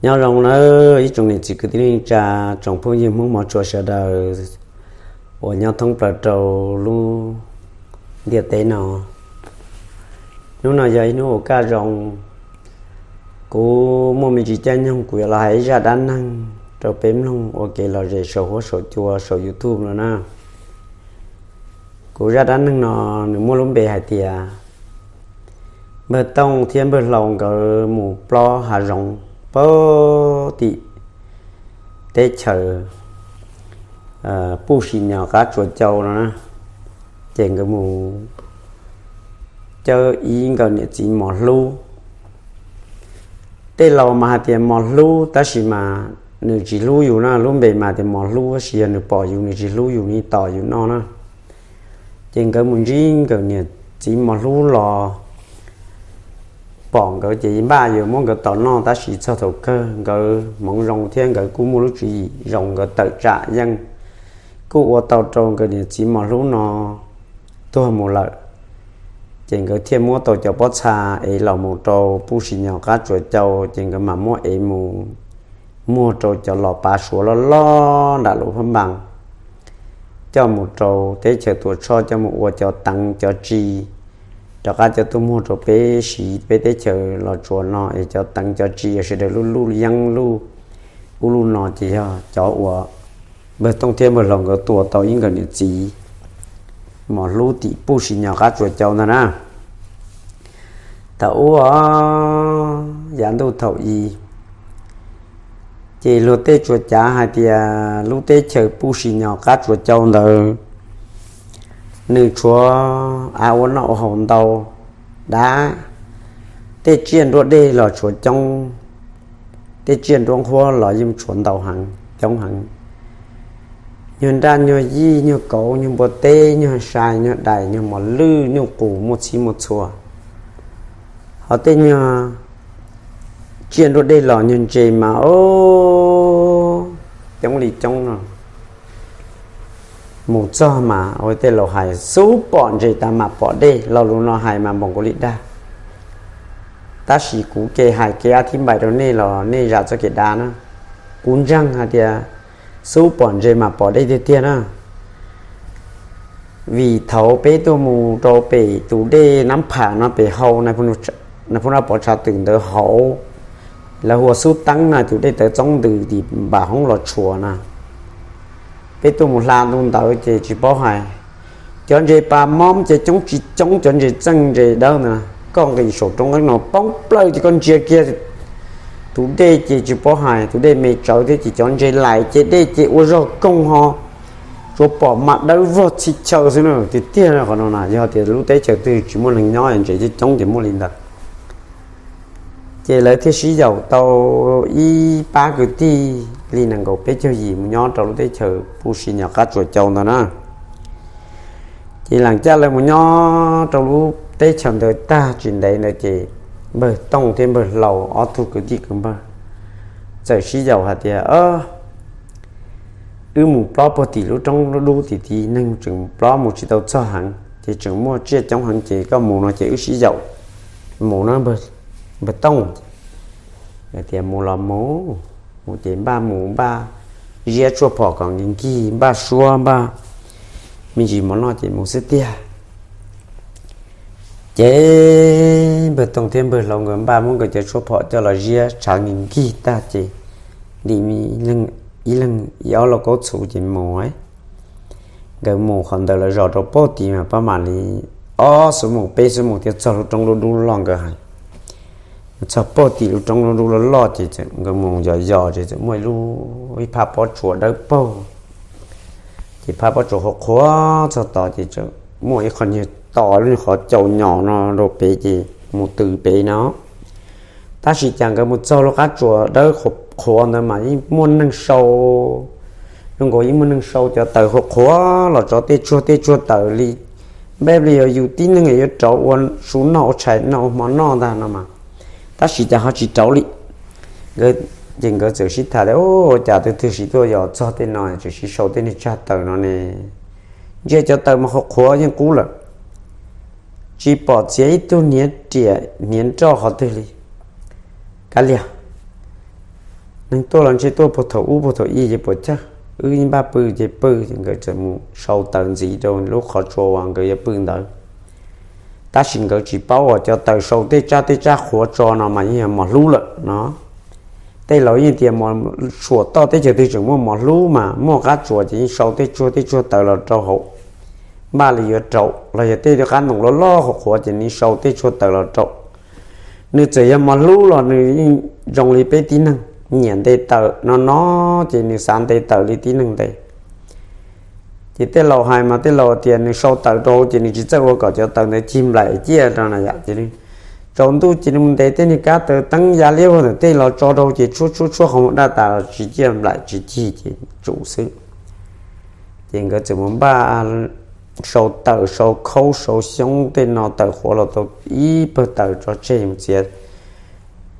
Nyob zoo nawb ib tsoom niam txiv kwv tij neej tsa, tsoom phooj ywg Hmoob mov tshua sawv daws uas nyob thoob plaws rau lub ntiaj teb no. Hnub no yog ib hnub uas kaj zoo, kuv muaj me ntsis caij nyoog kuv yuav los hais ib zaj dab neeg rau peb mloog ua kev lom zem saum huab saum cua saum YouTube no na. Kuv zaj dab neeg no nws muaj lub npe hais tias npawg Tooj thiab npawg Hlau nkawd mus plob hav zoov pab tim teb chaws Puj Sim Nyos Qab Tsuas Cau no na. Ces nkawd mus cawb ib nkawm niam txiv mos hlub. Tej laus mas hais tias mos hlub tab sis mas nws tsis hlub yus na, lub npe mas tias mos hlub tab sis yog nws pom yus nws tsis hlub yus, nws tom yus noj na. Ces nkawd mus ntsib nkawm niam txiv mos hlub los pom nkawd ces npaj yuav muab nkawd tom noj, tab sis txog thaum kawg nkawd hmoov zoo thiab nkawd kuj muaj lub tswv yim zoo, nkawd tawm tsam yeej kuj ua tau rau nkawm niam txiv mos hlub no tuag mus lawm. Ces nkawd thiaj muab tau cov pob txha es los mus rau Puj Sim Nyos Qab Tsuas Cau, ces nkawd mam muab es mus muag rau cov los pav Suav loj loj nram Luas Phab Npas, coj mus rau teb chaws Tuam Tshoj coj mus ua cov teev cov tsi rov qab coj tuaj muag rau peb siv peb teb chaws Los Tsuas no es cov teev cov tsi sawv daws luj luj yeeb luj ub luj no ces yog cov uas npawg Tooj thiab npawg Hlau nkawd tua tau ib nkawm niam txiv mos hlub tim Puj Sim Nyos Qab Tsuas Cau ntag na. Thaum ub yav ntuj thaum i, ces luag tej tsuas cav hais tias lub teb chaws Puj Sim Nyos Qab Tsuas Cau ntawd nws tshuav av ua noj ua haus ntau dab, tej tsiaj nruab dej los tshuav coob, tej tsiaj nruab nqhuab los yeej tshuav ntau heev coob heev. Nyuag nraj nyuag yij nyuag kauv nyuag npua teb nyuag sai nyuag dais nyuag mos lwj nyuag qus muaj txhij muaj txhua. Ho tej nyuag tsiaj nruab dej los nyuag ntses mas o, coob li coob no. Mus txog mas ua tej laus hais xub pom ntses tas mam pom dej, lo lus no hais mas npaum nkaus li dag. Tab sis kuv ke hais kev ab thib npais rau nej los nej zam txoj kev dav na. Kuv ntseeg hais tias xub pom ntses mas pom dej tiag tiag na. Vim thaum peb tuaj mus rau pem tus dej Nab Pham no pem hau Nais Phoo Nab Pov Tshav Twm ntawd hauv, lawv hu ua Xub Teeb na, tus dej tawv txoob ntws tim npam hoob los tshuam na. Peb tuaj mus hla ntu ntawd ces tsis paub hais, cov ntses pas mob ces coob tsis coob, cov ntses txeej ntses dawb ntawd koj nqis saum roob nqeeb no poob plaws ces koj ntsia kiag tus dej ces tsis paub hais, tus dej me tsawv thiab ces cov ntses lais ces dej ces ua zog koog ho, tsuas pom mas dawb vog txhij chaw xwb na. Tiag tiag qhov no na, yog tias lub teb chaws twg tsis muaj neeg nyob ntses coob coob ces muaj li ntawd. Ces lawv thiaj sib yaum tau ib pab kwv tij li nees nkaum peb caug yim mus nyob rau lub teb chaws Puj Sim Nyos Qab Tsuas Cau ntawd na. Ces lam caj lawv mus nyob rau lub teb chaws ntawd tag tsis ntev ntawd ces npawg Tooj thiab npawg Hlau ob tug kwv tij kwv npawg txawm sib yaum hais tias, wb mus plob puag tim lub roob lub dub tim tid, neeg tseem plob mus tsis tau txog heev ces tseem muaj tsiaj coob heev ces koj mus no ces wb sib yaum mus na npawg Tooj. Tias mus los mus, mus ces npaj mus npaj ziab tshuaj phom kom nkig nkig, npaj suab npaj me ntsis mov noj ces mus xwb tiag. Ces npawg Tooj thiab npawg Hlau nkawd npaj muab nkawd cov tshuaj phom coj los ziab tshav nkig nkig tag ces ntim ib leeg ib ob lauj kaub txhuv ces mus. Nkawd mus qhov ntawd lawv zos rau puag tid mas pab mam li ob xuab moos peb xuab moos thiaj txog lub roob lub dub loj nkawd hais. Txog puag tim lub roob lub dub loj loj ces nkawd mus yos yos ces txawm muaj ib lub ib phab pob tsuas dawb paug. Ces phab pob tsuas qhuav qhuav txog tod ces txawm muaj ib qho nyuag to lub nyuag qhov caus nyom no rau pem ces mus tws pem no. Tab sis cas nkawd mus txog lub qab tsuas dawb qhuav ntawd mas yeej muaj neeg sau, zoo nkaus yeej muaj neeg sau cov taws qhuav qhuav los tso tej tsuag tej tsuag taws li. Npaj li yog yus tib neeg yuav rauv ua su noj ua tshais noj ua hmo noj ntag no mas, tab sis cas ho tsis rauv li. Ces nkawd txawm sib tham tias, ua cas twb twb siv tuaj yos txog tej no tseem siv sau tej niag tsag taws no ne? Ntsia cov taws mas qhuav qhuav yeej qub lawm, tsis pom txiav ib tug hniav riam hniav nroj qhov twg li. Kav liam, Neeg tuaj los ntshe tuaj puag thaum ub puag thaum i ces puas tsawg, wb npaj pw ces pw. Ces nkawd txawm mus sau taws ntxiv rau lub qhov tsua uas nkawd yuav pw ntawd. Tab sis nkawd tsis paub uas cov taws sau tej tsab tej tsab qhuav tso no mas yeej yog mos hlub lawm no. Tej laus yeej tias suam toj teb chaws twg tseem muaj mos hlub mas muaj qab tsuas ces yeej sau tej tsuag tej tsuag taws los rau hauv, npaj li yuav rau los yog tej qab ntoo loj loj qhuav qhuav ces nws sau tej tsuag taws los rau. Nws txawm yog mos hlub los nws yeej zoo li peb tib neeg, nyiam nte taws no no, ces nws xav nte taws li tib neeg nte. Ces tej laus hais mas tej laus tias nws sau taws rau ces nws tsis txawj ua kom cov taws ntawd cig nplaim ciaj rau na yom. Ces tsaus ntuj ces nws mus ntes tej niag kab taws teeb ya liab ua ntawm tej los tso rau ces tshuab tshuab tshuab qhov muag daj tas los tsis ciaj nplaim tsis cig ces tsum xwb. Ces nkawd txawm mus npaj sau taws sau khaub sau xyoob tej no, taws qhuav los tau ib pawg taws tso tseg mus txiav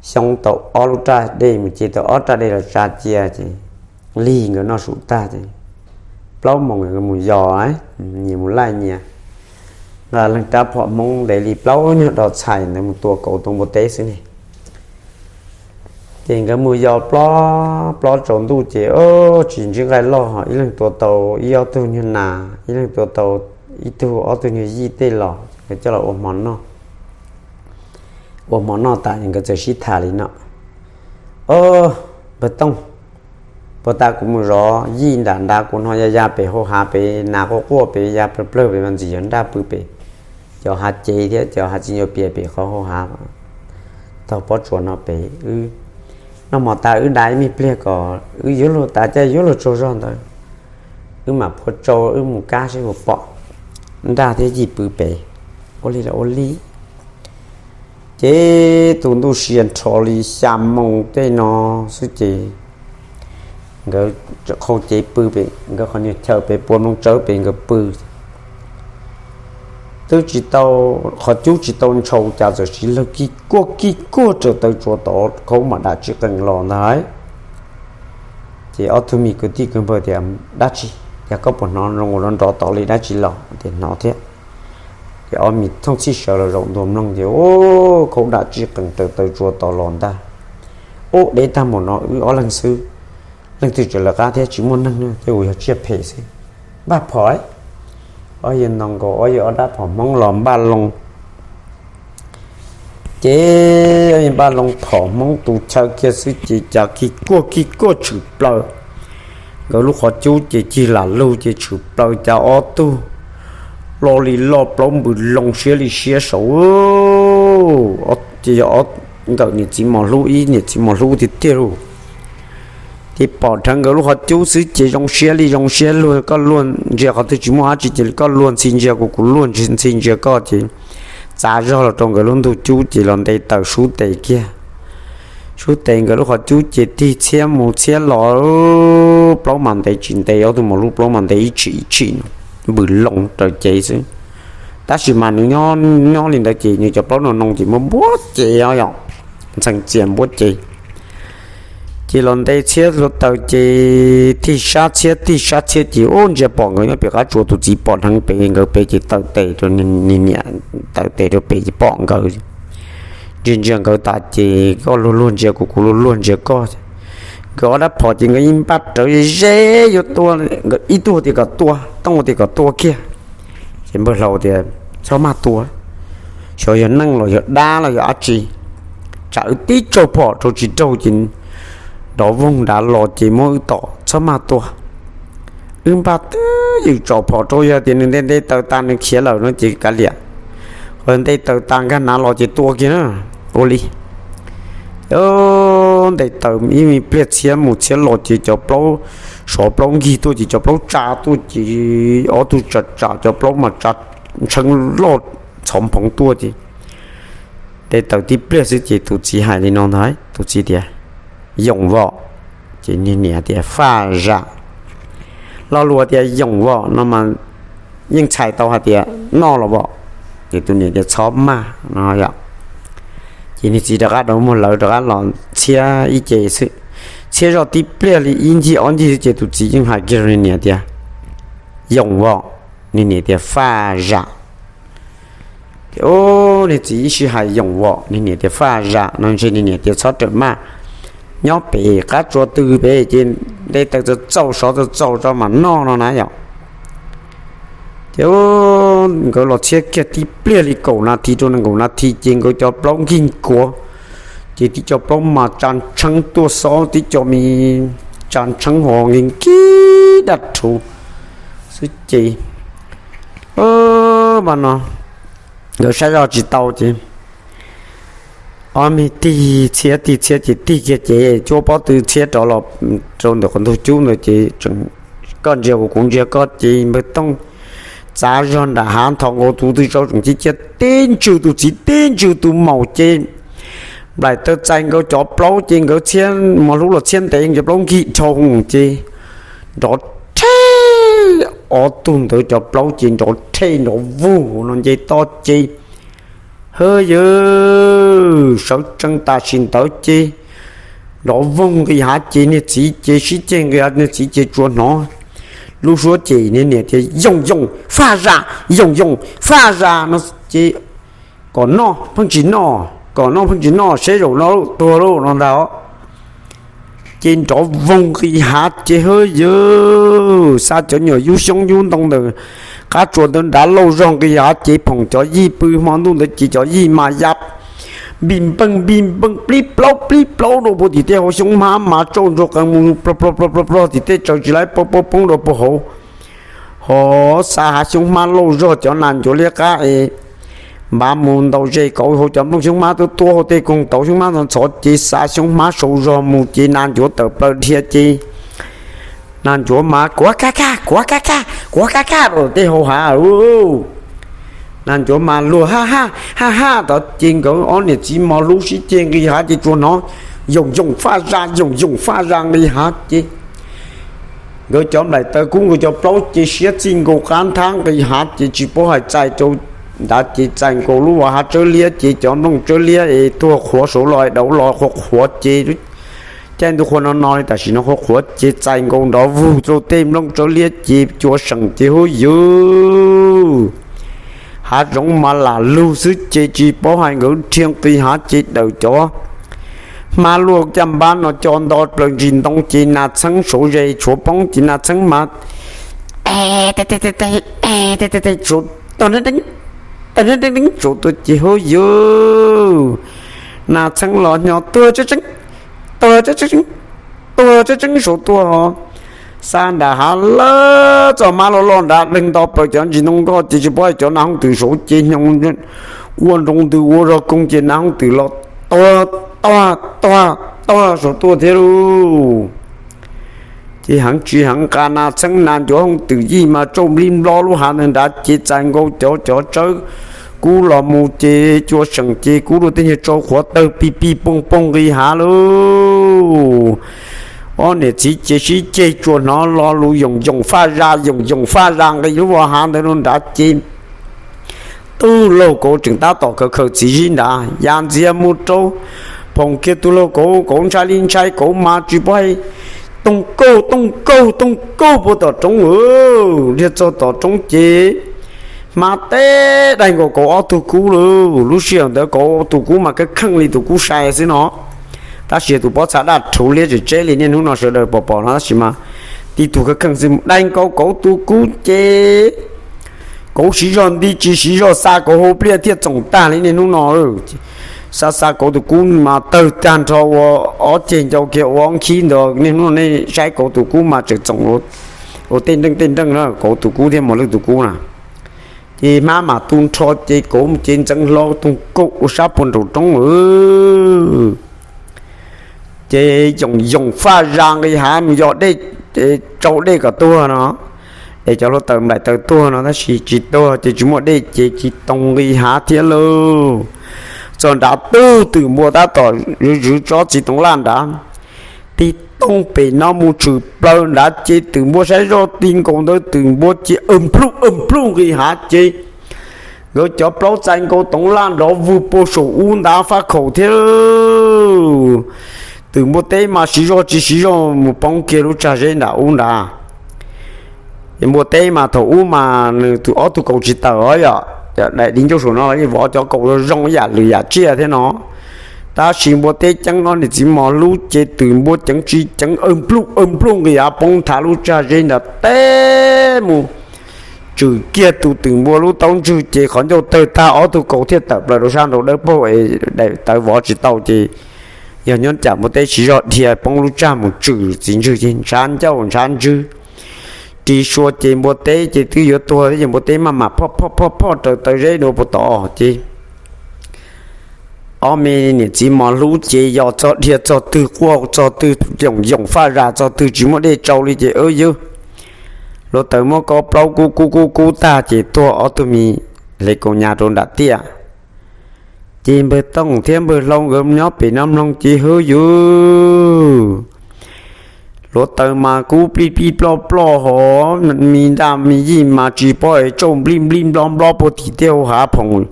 xyoob tau ob lub raj dej mus ce tau ob raj dej los tsa cia ces lig nkawd noj su tag ces plaub moos nkawd mus yos, nyias mus laij nyias, nqa leej rab phom Hmoob ntev li plaub nyuag dos txhais ntawd mus tua kauv tua npua teb xwb ne. Ces nkawd mus yos plob plob tsaus ntuj ces tsis ntsib nqaij loj, ib leeg tua tau ib ob tug nyuag nas, ib leeg tua tau ib tug ob tug nyuag yij tej los nkawd coj los ua hmo noj. Ua hmo noj tas nkawd txawm sib tham li no, Npawg Tooj, puag ta kuv mus zov yij nram nrad, kuv hnov ya ya pem hauv hav pem, nas quaj quaj pem, ya plawg plawg pem, mas ntxim yog nraj pw pem cov hav cev thiab cov hav txiv ncuav pias pem qhov hauv hav taug pob tsuas no pem. Wb noj mov tas wb da ib me pliag kom wb yuav luag tas caij yuav luag tsaug zog ntawd, wb mam phua tsau wb mus kab seb puas pom nraj thiab yij pw pem. Ua li los ua li. Ces tus ntuj sia nrho li xya moo tej no xwb ces nkawd qhau cev pw pem nkawd qhov niag chaw pem puas nplooj tsawb pem nkawd pw. Twb tsis tau, qhov cub tsis tau ntshau cas txawm sis lawg kig kuaj kig kuaj raws taw tsua tod khaub mam dam tsis qees los ntag. Ces ob tug me kwv tij kwv npawg tias, Dab tsi? Yog koj puas hnov zoo nrov nrov tod li dab tsi los? Tias, Hnov thiab. Ces ob me thooj txhij sawv los zaum ntua mloog ces, Ub, khaub dam tsis qees raws taw tsua tod los ntag. Ub, deb tag npaum no wb ob leeg xwb, leej twg tseem lawv qab thiab tsis muaj neeg, tej zaum yog tsiaj phem xwb. Npaj phom, ob yawg nto nkaus ob yawg ob dab phom Hmoob los npaj loo. Ces npaj loo phom Hmoob tus chaw kiag xwb ces cas kig kuaj kig kuaj tshwm plaws. Nkawd lub qhov cub ces cig lam lug ces tshwm plaws cas ob tug loj li loj plaub npws loo siab li siab saud. Ces yog ob nkawm niam txiv mos hlub, ib niam txiv mos hlub tiag tiag lauj. Ces pom dheev nkawd lub qhov cub xwb ces zoo siab li zoo siab luag, koj luag ntsia qhov twg tsis muaj dab tsi ces koj luag ntxhi ntsia kuv, kuv luag ntxhi ntsia koj ces txav zog los rau nkawd lub ntug cub ces los nte taws sub tes kiag. Sub tes nkawd lub qhov cub ces tig txhiab mus txhiab los, plaub mas ntev tsis ntev, ob tug mos hlub plaub mas ntev ib tshim ib tshim no, npws loo raws cev xwb. Tab sis mas nws nyob nyob li ntawd ces nws cov plaub no noo ces muab npuab cev os yom, ntxhee txias npuab cev. Ces los nte txhiab hluav taws ces tig sab txhiab tig sab txhiab ces ub ntsia pom nkawd nyob pem qab tsua, tus txiv pom dheev pem nkawd pem ces taw tes rau niag niam, taw tes rau pem ces pom nkawd. Ntsia ntsia nkawd tas ces koj luag luag ntsia kuv, kuv luag luag ntsia koj. Nkawd ob dab phom ces nkawd yeej npaj rawv ze ze yuav tua, nkawd ib tug tias kom tua, Tooj tias kom tua kiag. Ces npawg hlau tias, Txhob maj tua, xyov yog neeg los yog dab los yog dab tsi, tsam wb tib tsaug phom rau tsis raug ces nrov voog nrad los ces muab wb tom, txhob maj tua. Wb npaj twb ywm tsom phom rau, yog tias nws nte nte taws tas nws khiav lawm no ces kav liam, ho nte taws tas nkag nav los ces tua kiag na. Ua li nte taws ib me pliag txhiab mus txhiab los ces cov plaub, sov plaub nkig tuaj ces cov plaub tsa tuaj ces ob tug tsam tsam cov plaub mas tsa ntshee loj txhov nphoov tuaj ces nte taws tib pliag xwb ces tus txiv hais li no ntag, tus txiv tias, Yoom vom. Ces niag niam tias, Faj zam. Lo lus tias yoom vom no mas yeej txhais tau hais tias noj los vom. Ces tus niam tias, Txhob maj no yom. Ces niag txiv rov qab rau muag lawv rov qab los txhiab ib ce xwb, txhiab zoj tib pliag li ib ncig ob ncig xwb ces tus txiv yeej hais kiag rau niag niam tias, Yoom vom. Niag niam tias, Faj zam. Ces niag txiv ib sij hais yoom vom, niag niam tias, Faj zam no ntshe niag niam tias, Txhob rawm maj, nyob pem qab tsua twg pem ces nte taws txaus txaus sov txaus txaus tso mam noj no na yom. Ces nkawd los txhiab kiag tib pliag li kaum nas this rau nees nkaum nas this ces nkawd cov plaub nkig nkuav, ces tib co plaub mas tsa ntsheeb tuaj xob tib co me tsa ntsheeb ho nkig nkig daj rhuv xwb ces, mas no nkawd saib zoj tsis tau ces ob me tig txhiab tig txhiab ces tig kiag ces cuab pob tw txhiab rov los rau ntawm qhov ntug cub ntawd ces koj ntsia kuv kuv ntsia koj ces npawg Tooj txav zog nram hav nthos nkaus tus twg tau tseem cia cia tib ntswg tus txiv tib ntswg tus maum ces nplaim taw txais nkaus cov plaub ces nkawd txhiab mos hlub los txhiab ntev cov plaub nkig dhau ces nrov rhe ob tug ntawd cov plaub ces nrov rhe nrov vug no nce toj ces hawb yawg sawv tsees tam sim ntawd ces nrov voog nqis hav ces niag txiv ces sib ceg nqis hav niag txiv ces tsuas hnov lub suab ces niag niam tias yoos yoos faj zas yoos yoos faj zas no ces kom noj pheej tsis noj kom noj pheej tsis noj seb zaum no tuag lauj no ntag. Ces nrov voog nqis hav ces hawb yawg xa cov nyuam yub xyoob yub ntoo ntawm qab tsuas ntawd nrad lauj zog nqis hav ces phoom cov yij pw hmo ntuj ntawd ces cov yij mas ya npij npeej npij npeej plib plaub plib plaub rau puag tim tej hauv xyoob hmab mas tsauj ntsuag qees mus plog plog plog plog plog tim tej tsaws tsis laib poob poob poob rau puag hauv. Ho xa hav xyoob hmab lauj zog cov nas ncuav liab qab es npav mus ntaus zes kauv hauv cov nplooj xyoob hmab tuab tuab hauv tej koog tauv xyoob hmab ntxhov ntxhov ces xa xyoob hmab sau zog mus ces nas ncuav tawm plaws dhia ces nas ncuav mas kuav kaj kaj kuav kaj kaj kuav kaj kaj rau tej hauv hav. Nas ncuav mas luag haj haj haj haj tod ces nkawd ob niam txiv mos hlub sib ceg nqis hav ces tsuas hnov yoos yoos faj zas yoos yoos faj zas nqis hav ces nkawd cov nplaim taw kub nkawd cov plaub ces siab txij nkaus qab nthab nqis hav ces tsis paub hais txais rau nrad ces txais nkaus lub hav tsawb liab ces cov nplooj tsawb liab es tuag qhuav saud los es dauv los qhuav qhuav ces caij ntuj qhua no no li tam sim no qhuav qhuav ces txais nkaus nrov vug rau tej nplooj tsawb liab ces cua seem ces hub yus hav zoov mas lam lug xwb ces tsis paub hais nkawd dhia nqis hav ces dawm cov hmab luaj caj npab no co nto plaws ntsis ntoo ces nas txheeb saud ze tshuav poob ces nas txheeb mas saud tuaj ces hub yus nas txheeb los nyo tuag tseeb tseeb, tuag tseeb tseeb, tuag tseeb tseeb saud tuaj. Xa nram hav lawm txoj hmab loj loj nrad leeg nto plaws cov ntsis ntoo nkoj ces tsis paub hais cov nas hooj twm saud ces nyo ua nroo ntws ua zog koog ces nas hooj twm los tuag tuag tuag tuag saud tuaj thiab lauj. Ces heev tsis heev nqa nas txheeb nas ncuav hooj twm yij mas tsauj nplib nplob lub hav ntawd nrad ces txais nkaus cov cov tsawb kub los mus ces cua seem ces kub rau tej nyuag tsau qhuav tawg pig pig poog poog nqis hav lauj. Ob niam txiv ces sib ceg tsuas hnov lo lus yoos yoos faj zas yoos yoos faj zas nqis lub hav ntawd rau nrad ces tub laug kauv tseem tab tom khaws khaws txiv zib nrad ya ntxiag mus rau phoom kiag tus laug kauv, kauv ntshai li ntshai kauv mas tsis paub hais toog kauj toog kauj toog kauj puag tom roob. Dhia txog tom roob ces hmab teb daig nkaus kauv ob tug kub lauj. Lub sij hawm ntawd kauv tus kub mas kheej kheej li tus kub sai xwb no, tab sis tus pob txha daj rhuv liab tsem tseb li niaj hnub no sawv daws pom pom no tab sis mas tib tug kheej kheej xwb daig nkaus kauv tus kub ces kauv siv zog nti tsis siv zog xa kauv hauv pliaj thiaj txoom tag li niaj hnub no. Xa xa kauv tus kub mas tawg tag nrho ua ob ceg ncau kiag ua ob nkhib ntawd. Niaj hnub no nej saib kauv tus kub mas tseem txoom ua tej nreej tej nreej na, kauv tus kub thiab mos lwj tus kub na. Ces hmab mam tu nrho ces kauv ces ntxeev hlo toog kauj ua sab puag nraum roob. Ces yoos yoos faj zas nqis hav mus yos dej, tsau dej kom tuag no, es cov hluav taws nplaim taws tuag no tab sis tsis tuag ces tsis muaj dej ces tsis tau nqis hav thiab lauj. Txog nrad tug twm npua tab tom zwv zwv tsob txiv toov laj nrad, tig tooj pem no mus tshwm plaws nrad ces twm npua saib zoj ti nkaus ntawd twm npua ces w nplug w nplug nqis hav ces nkawd cov plaub txais nkaus toov laj nrov vwg puag saum ub nrad faj khaum thiab. Twm npua teb mas siv zog tsis siv zog mus poob kiag lub tsag zeb nram ub nrad. Npua teb mas thaum ub mas nws tus ob tug kaus tsis tawm os yom, daim di ncauj saum no los yeej vov cov kaus zoo zoo ib yam lwm yam tsiaj thiab no. Tab sis npua teb ceeb ob niam txiv mos hlub ces twm npua ceev tsis ceev, awg npluj awg npluj nqis av poob nthav lub tsag zeb nram teb mus, tswm kiag tus twm npua lub taub ntswg ces qhov ncauj tawg tag, ob tug kaus thiaj tawm plaws rau sab nraud dawb paug es daim tawv vov tsis tau ces yog nyob cas npua teb siv zog dhia poob lub tsag mus tswm txiv ntswg ces ntshav ncauj ntshav ntswg ris sua ces npua teb ces twb yuav tuag thiab ces npua teb maj mam phoj phoj phoj phoj raws taw zeb dua puag tod ces ob me niam txiv mos hlub ces yos txog dhia txog twg quaj txog twg, yoos yoos faj zas txog twg tsis muaj dej tsau li ces ywb, hluav taws muab kob plaub kub kub kub kub tag ces tuag ob tug me hle kaus nyas rau nram tiaj. Ces npawg Tooj thiab npawg Hlau nkawd nyob pem no mloog ces hwb yus, hluav taws mas kub plij plij ploj ploj hos, me ntaj me yij mas tsis paub es tsauj nplij nplij nplob nplob puag tim tej hauv hav phoom,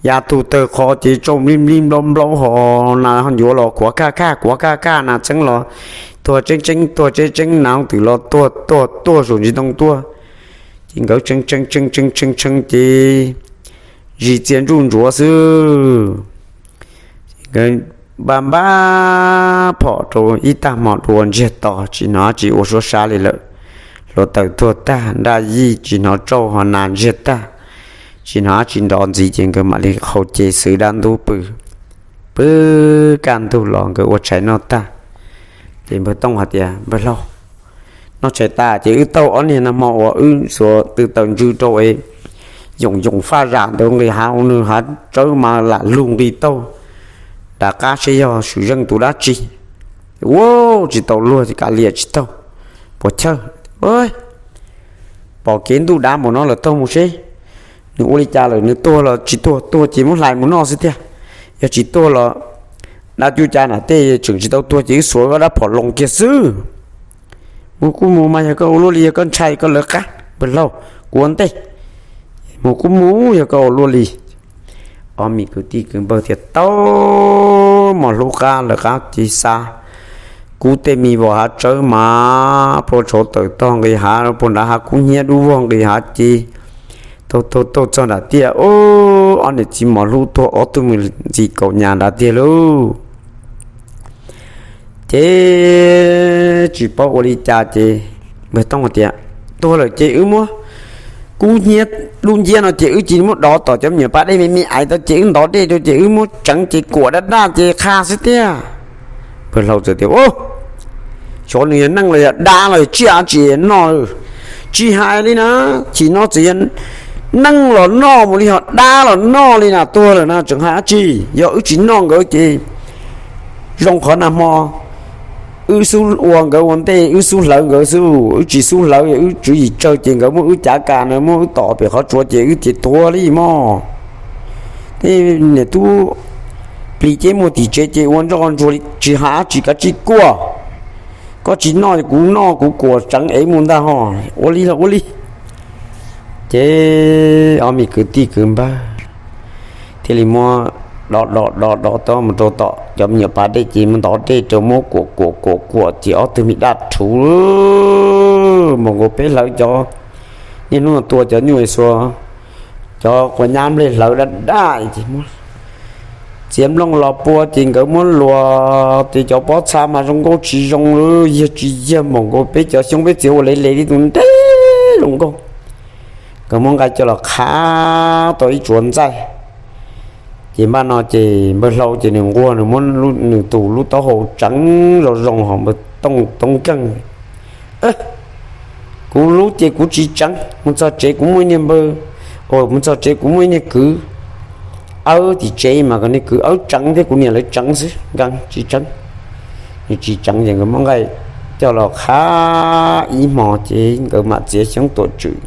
ya tug tawg qho ces tsauj nplij nplij nplob nplob hos, nas ncuav los kuav kaj kaj kuav kaj kaj, nas txheeb los tuag tseeb tseeb tuag tseeb tseeb, nas twm los tuag tuag tuag saum ntsis ntoo tuaj. Ces nkawd tshee tshee tshee tshee tshee tshee ces zis txia ntsuj ntsuav xwb. Nkawd npaj npaj phom rau ib tag hmo dua ntsiag to tsis hnov tsis ua suab sab li lawm. Hluav taws tuag tag nraj yij tsis hnov tsauj ho nas ntsiag tag, tsis hnov tsis nrov ntxiv ces nkawd mam li qhau ce xwb dab ntub pw, pw kaj ntug los nkawd ua tshais noj tag. Ces npawg Tooj hais tias npawg Hlau, noj tshais tas ces wb taug ob niag nag hmo uas wb xuas tw taws ntsw rau es yoos yoos faj zam ntawd nqis hav nws hav tsawb mas lam lug nqis taug nram qab seb yog swm zeej tus dab tsi. Ua tsis tau luag kav liam tsis taug, puas chawj, pom kev ntuj dav npaum no lawm taug mus seb nws ua li cas lawm, nws tuag los tsis tuag, tuag ces muab hlais mus noj xwb tiag, yog tsis tuag los dab cuj ca nam tej tseem tsis tau tuag ces wb xuas dab phom loos kiag xwb. Mus kuj mus mas yog koj ua luaj li, yog koj ntshai koj lawv qab npawg Hlau, kuv ua ntej. Mus kuj mus yog koj ua luaj li. Ob me kwv tij kwv npawg thiaj tau mos hlub qab lawv qab ces xa kub tej me vos hav tsawb mas puag tshauv tawm tog nqis hav, puag nrad hav kub hnyiab dub vog nqis hav ces taug taug taug txog nram tiaj, ob niam txiv mos hlub tuag ob tug me ntxim kaum nyas nrad tiag lauj. Ces tsis paub ua li cas ces npawg Tooj hais tias, tuag lawm ces wb muab kub hnyiab dub nciab no ces wb cia li muab dov tom cov me nyuam pas dej me me aiv tau ces wb ntov dej rau ces wb muab tseev ces kuam daj daj ces qha xwb tiag. Npawg Hlau txawm tias, xyov nws yog neeg los yog dab los yog tsiaj tsis noj, tsis hais li na. Chim no txawm yog neeg los noj mus li, ho dab los noj li na, tuag lawm na tseem hais dab tsi? Yog wb tsis noj nkawd ces zoo qhov nag hmo wb xub ua nkawd ua ntej, wb xub hlawv nkawd xwb, wb tsis xub hlawv wb tswv yim tsawg ces nkawd muab wb cav kas na, muab wb tom pem qhov tsua ces wb ces tuag li mog. Niam tub plis ceb muag tim tsev ces ua ntsoj ntsuag li tsis hais dab tsi, kav tsij kuaj. Koj tsis noj kuv noj, kuv kuam tseev ev mus ntag ho. Ua li los ua li. Ces ob me kwv tij kwv npawg thiaj li muab dov dov dov dov tau mus rau tom cov me nyuam pas dej ces muab ntov dej rau muab kuam kuam kuam kuam ces ob tug me daj rhuv npaum nkaus peb hlawv cov niaj hnub tua cov nyuj xuas, cov quav nyab nplej hlawv daj daj ces muab txiav nplooj los pua ces nkawd muab luas ces cov pob txha mas zoo nkauj tsis zoo li, yag tsis yag npaum nkaus peb cov xyoob peb txiav ua le le li tus nteb zoo nkauj. Nkawd muab nqaij coj los qhav tau ib tsuav ntxaij. Ces npaj no ces npawg Hlau ces nws nquag nws muab nws tus lub taub hau tseev zoo zoo ho npawg Tooj toob keej. Kuv lub ces kuv tsis tseev, mus txog tsev kuv muaj ib niag npawg, mus txog tsev kuv muaj ib niag kwv awb tim tsev mas kom niag kwv awb tseev thiab kuv niam lawv tseev xwb, nkees tsis tseev. Nws tsis tseev ces nkawd muab nqaij coj los qhav ib hmo ces nkawd mam txiav xyoob tuam tswm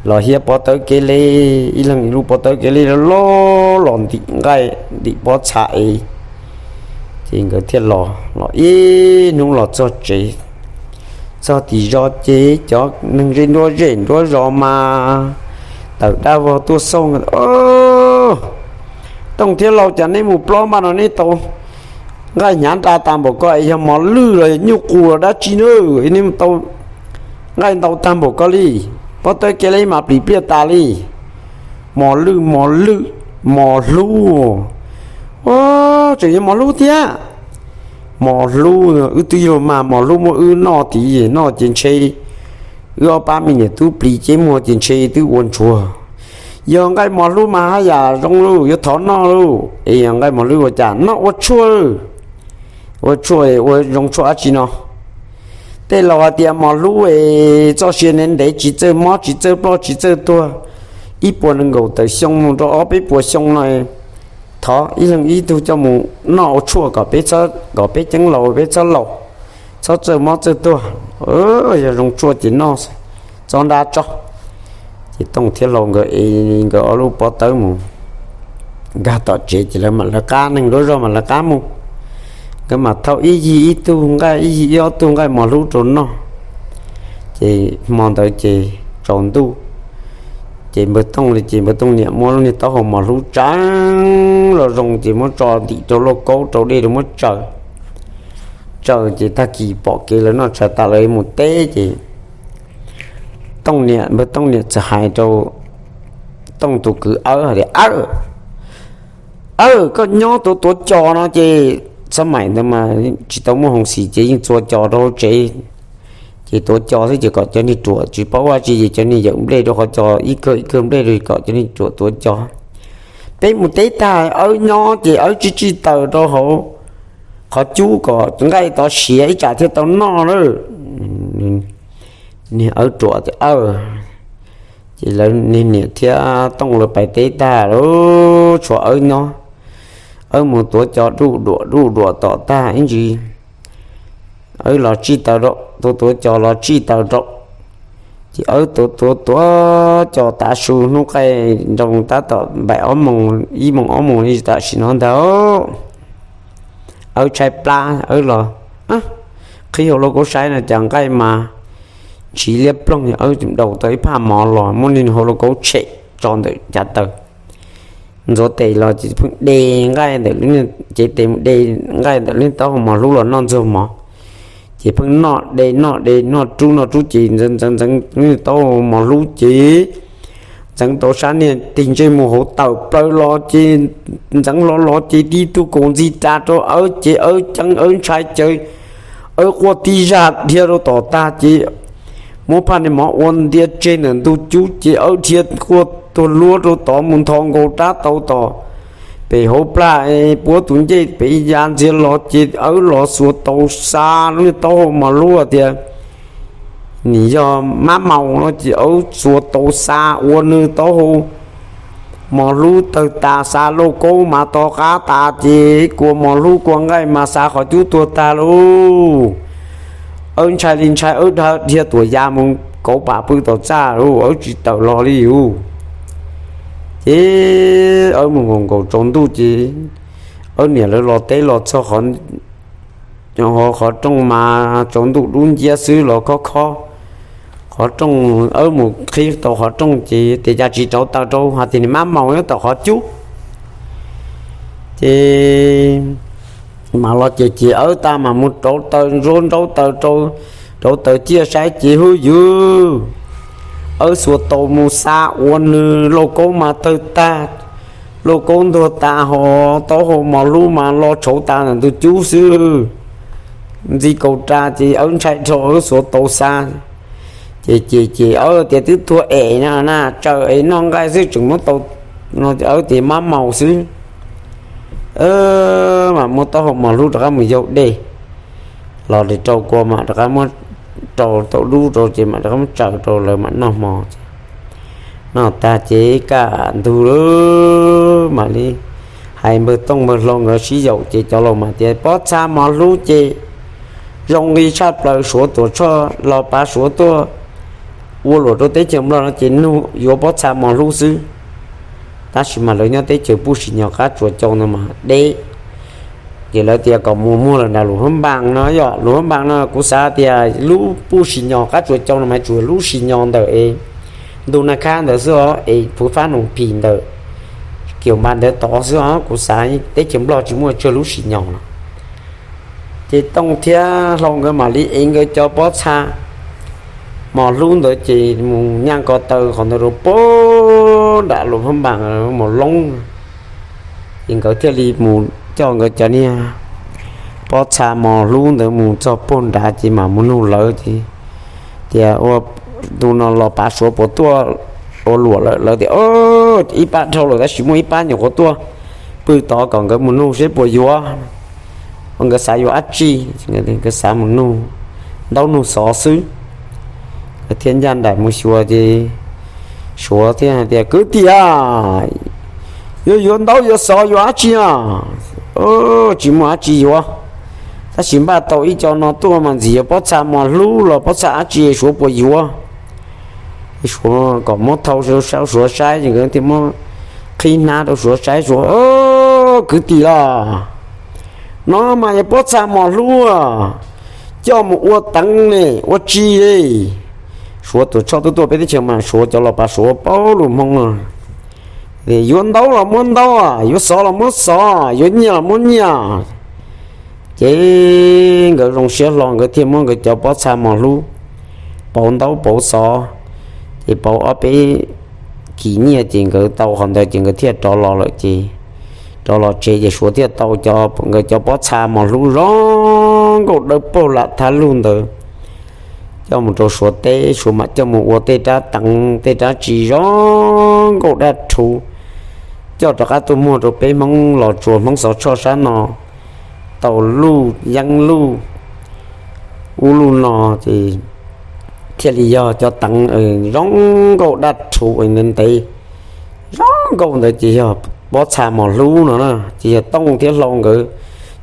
los hiab pob tawb kev li, ib leeg ib lub pob tawb kev li loj los ntim nqaij ntim pob txha es. Ces nkawd thiaj los, los ib hnub los txog tsev, txog tim zos ces cov neeg zej nruab zej nruab zos mas tawm dab vog tuaj xauj, Tooj thiab Hlau, cas neb mus plob npaj no neb tau nqaij hnyav nra tas npaum ko es yog mos lwj los yog nyuj qus los dab tsi na? Neb mus tau nqaij ntau tag npaum ko li, pob tawb kev li mas plim pliaj tas li. Mos lwj, mos lwj, mos hlub. Ua, tseem yog mos hlub thiab. Mos hlub, wb twb yog mas mos hlub muab wb noj tid, noj ces ntshe wb ob pab me niam tub plis ces muag ces ntshe twb ua ntsuag. Yog nqaij mos hlub mas haj yam zoo lauj, yuav thov noj lauj. Es yog nqaij mos hlub ua cas noj ua tshuaj, ua tshuaj ua zoo tshuaj dab tsi no. Tej laus hais tias mos hlub es txoj sia ntev ntev tsis txawj mob tsis txawj ploj tsis txawj tuag, ib puas nees nkaum tawm xyoo mus rau ob peb puas xyoo no, thov ib leeg ib tug coj mus noj ua tshuaj kom peb, kom peb ceeb laus peb txhob laus, txhob txawj mob txawj tuag. Yog zoo tshuaj ces noj, txhob nrab tso. Ces Tooj thiab Hlau nkawd es nkawd ob lub pob tawb mus nkag tom tsev ces lawv mam lawv qab, neeg nruab zog mam lawv qab mus. Nkawd mam thauj ib yig ib tug nqaij, ib yig ib ob tug nqaij mos hlub rau noj. Ces hmo ntawd ces tsaus ntuj, ces npawg Tooj li ces npawg Tooj niam muab lub niag taub hau mos hlub tseev los zoo ces muab tso ntim rau lauj kaub rau dej rau muab tsaws. Tsaws ces tag kis pom kev lawv noj tshais tas lawv mus teb ces Tooj niam, npawg Tooj niam txawm hais rau Tooj tus kwv Awb hais tias, Awb, Awb, koj nyob tuav tuav cos no ces, xab maim ntawd mas tsis tau muaj hoo xis ces yeej txua cos rau hauv tsev. Ces tuav cos xwb ces kom cov niag ruam tsis paub ua tsi ces cov niag yawm nplej rau qhov cos, ib kawg ib kawg nplej rau kom cov niag ruam tuav cos. Peb mus teb tag Awb nyob ces Awb tsij tsij taws rau hauv qhov cub kom nqaij tov siav ib tsam thiaj tau noj lawm. Niag Awb ruam tias, Awb. Ces lawv niag niam thiab Tooj lawv pais teb tag lawm tshuav Awb nyob. Awb mus tuav cos duj duam duj duam tom tag ib ntsis, Awb los tsij taws rau, tuav tuav cos los tsij taws rau. Ces Awb tuav tuav tuav cos tav su hnub qaij nroo tab tom npaim ob moos, ib moos ob moos li tam sim no ntag. Awb tshaib plab, Awb los qhib hauv lauj kaub saib no cas nqaij mas ntshiv liab ploog. Awb daus tau ib phaj mov los muab niag hauv lauj kaub tshem tso ntawm cav taws, ntxuav tes los ces pheej de nqaij ntawm lub, cev tes mus de nqaij ntawm lub taub hau mos hlub los noj ntxuag mov. Ces pheej noj de noj de noj rub noj rub ces ntxeev ntxeev ntxeev lub taub hau mos hlub ces ntxeev tau sab niag tig ntsej muag hauv tawm plaws los ces ntxeev los los ces tib tug kaus ntxi ras rau Awb ces Awb ceeb Awb ntshai ces Awb quaj tib zaj dhia rau tom tag ces muab phaj niag mov ua ntia tseg ntawm ntug cub ces Awb dhia quaj tuag luab rau tod mus nthos nkaus rab taus tom pem hauv plag, puab tus ncej pem ya ntxiag los ces Awb los xuas taus xa lub niag taub hau mos hlub tias nws yog mab maus no ces Awb xuas taus xa ua nws taub hau mos hlub tawg tas, xa lauj kaub mas to qab tas ces kua mos hlub kua nqaij mas xa qhov cub tuag tag lauj. Awb ntshai li ntshai Awb dhia tuam ya mus kauv pam pw tom txaj lauj, Awb tsis tawm los li lauj. Ces Awb mus nkaus nkaus tsaus ntuj ces Awb niam lawv los teb los txog qhov rooj mas tsaus ntuj dub nciab xwb los khob khob qhov rooj. Awb mus qhib tau qhov rooj ces tes cas tsis rauv taws rau, hais tias nws mab maus nyob tom qhov cub. Ces mam los ces ces Awb tag mam mus rauv taws ntsuab nraub taws rau, rauv taws ciaj saib ces hwj yws, Awb xuas taus mus xa ua nws lauj kaub mas tawg tag, lauj kaub ntuag tas ho taub hau mos hlub mas lo tshauv tas ntawm ntug cub xwb. Ntxi kaus ras ces Awb ntshai dhau Awb xuas taus xa. Ces ces ces Awb tias twb tuag es na na, tsaws es noj nqaij xwb tseem muab tau, no Awb tias mab maus xwb. Mam muab taub hau mos hlub rov qab mus yau dej los li rau kua mam rov qab muab rau tau dub rau ces mam rov qab muab tsaws rau lawv mam noj hmo. Noj tag ces kaj ntug lawm mam li hais npawg Tooj npawg Hlau nkawd sib yaum ces cov laus mam tias pob txha mos hlub ces zoo nqi tshaj plaws, Suav tuam tshoj los pav Suav tuaj ua luam rau teb chaws Nplog no ces nug yuav pob txha mos hlub xwb. Tab sis mas lawv nyob teb chaws Puj Sim Nyog qab tsuas cau no mas deb. Ces lawv tias kom mus muag lawm nram Luam Hab Npas no yom, Luam Hab Npas no kuv xav tias lub Puj Sim Nyog qab tsuas cau no mas tsuas lub Sim Nyog ntawm es ntu na khab ntawd xwb os, es phuv fab noos phis ntawm kiaum npas ntawd tod xwb os, kuv xav teb chaws Nplog tsis muaj tsawg lub Sim Nyog no. Ces Tooj thiab Hlau nkawd mam li ev nkawd cov pob txha mos hlub ntawd ces mus nyaj ko taw qhov ntawd rau puag nram Luam Hab Npas mus loob. Ces nkawd thiaj li mus coj nkawd cov niag pob txha mos hlub ntawd mus txog puag nrad ces mam mus nug lawv ces tias, Ua, tus no los pav suav puas tuaj ua luam lawm? Lawv tias, Ib pab dhau lawm tab sis muaj ib pab nyuam qhuav tuaj pw tod, kom nkawd mus nug seb puas yuav. Ua nkawd xav yuav dab tsi, nkawd xav mus nug ntaub nug xov xwb. Nkawd thiaj ncaj nraim mus xyuas ces suav thiaj hais tias, Kwv tij a, yuav yuav ntaub yuav xov yuav dab tsi a? Tsis muaj dab tsi yuav, tab sis npaj tau ib co no tuaj mas ntxim yog pob txha mos hlub los pob txha dab tsi, suav puas yuav? Suav kom muab thau rau suav saib ces nkawd thiaj muab qhib hnab rau suav saib, suav, Kwv tij los, no mas yog pob txha mos hlub, coj mus ua teev ne ua tsi li? Suav tuam tshoj tuaj tuaj peb teb chaws mas suav cov los pav suav paub lus Hmoob. Yuav ntaub los muab ntaub, yuav xov los muab xov, yuav nyiaj los muab nyiaj. Ces nkawd zoo siab hlo nkawd thiaj muab nkawd cov pob txha mos hlub pauv ntaub pauv xov, ces pauv ob peb kis nyiaj ces nkawd tau qhov ntawd ces nkawd thiaj rov los lawm ces rov los tsev ces suav thiaj tau nkawd cov pob txha mos hlub zoo nkauj dawb paug lam thab lug ntawd coj mus rau suav teb, suav mam coj mus ua tej rab teev tej rab tsi zoo nkauj dab rhuv, coj rov qab tuaj muag rau peb Hmoob los tsuas Hmoob xov tshoj sab no tau luj yeeb luj ub luj no ces thiaj li yog cov teev zoo nkauj dab rhuv ntev ntev zoo nkauj ntawd ces yog pob txha mos hlub no na. Ces yog Tooj thiab Hlau nkawd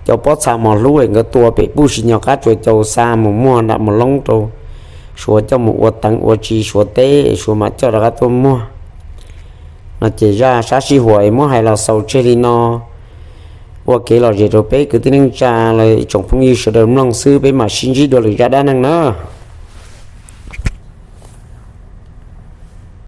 cov pob txha mos hlub es nkawd tua pem puj si nyog qab tsuas caus xa mus muag nram mus loob rau suav coj mus ua teev ua tsi suav teb, suav mam coj rov qab tuaj muag no. Ces zaj sab sij huam es muab hais los xaus tseg li no, ua kev lom zem rau peb kwv tij neej tsa los tsoom phooj ywg sawv daws mloog xwb, peb mam sib ntsib dua lwm zaj dab neeg na.